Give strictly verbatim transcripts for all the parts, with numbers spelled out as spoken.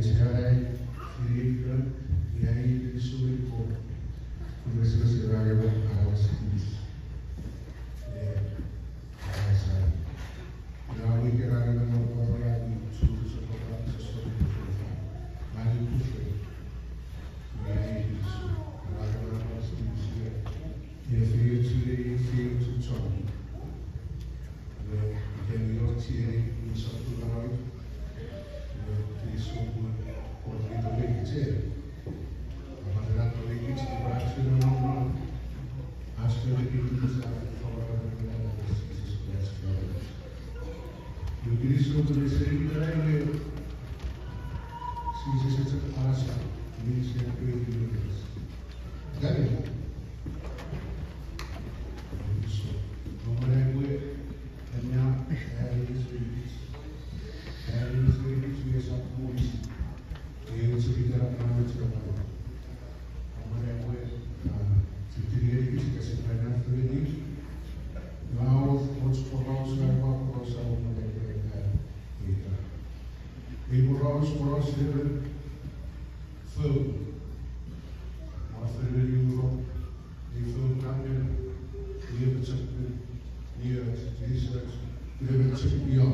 Sia nai fini ei kon, ina ei kinisou ngeni Kot. Pun wesewesen ena ewe aramas tipis. E, asa. Ina wik ena ewe non pwapwa mi churi sokko pwapwa sokko pwapwa. Mani pufre. Ina ei kinisou. Ena ewe aramas tipis. Ina fini ochun, ina fini ochun chon. Iwe, ika mi wor chienei mi sopun manau, iwe, kinisou pwe Kot mi tongei kich. Amatena tongei kich, ipwe ach kewe nongonong, ach kewe nongonong, ach kewe nongonong, Jesus Christ. Iwe kinisou pwe mi seni ita iwe, Jesus ese chok apasa, mi seni kewe kinisou. Daniel. Kinisou. Nongonong pwe, ena, ena, ena, ena, ena, ena, ena, ena, ei poraus, poraus emon fou. Mwa fengen Europe, ei fou kanen, ei pochokun, ei ach, ei ach, ei pochokun ia.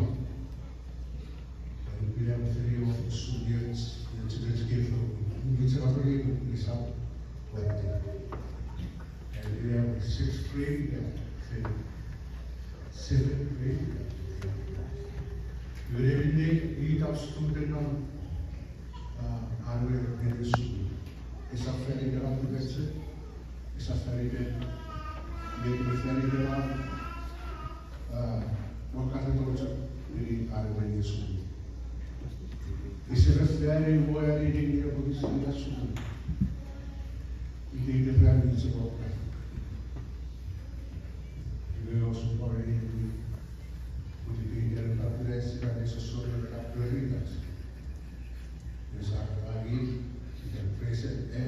Ai pila me fengen Europe, usun ei ach, ei ach, ei ach ke fou. Mwichen a fengen, ei sap, wait. Ai pila me sixth grade, ia, fengen. Seventh grade, ia, fengen. Iwe neminnei, ita student non, a, an we neni sukun. Esap fan iten an professor, esap fan iten, me, me fan iten an, a, wakata tocha, ngeni an we neni sukun. Ese fan iten mo ani neni epwe kisi ina sukun. Ite ite fan iten se wakata. Iwe osun pwan eni, kuti ite ite an professor, ese sori an professor. Esa kani, ika present, e.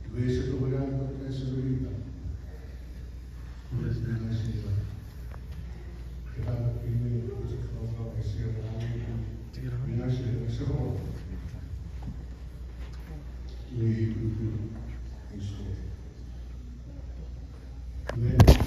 Iwe ese tongeni an professor ita. Kures ni nasi ita. Keta kini, ese tongeni ese kani, ni nasi ese ro. Iwe, iwe, iwe.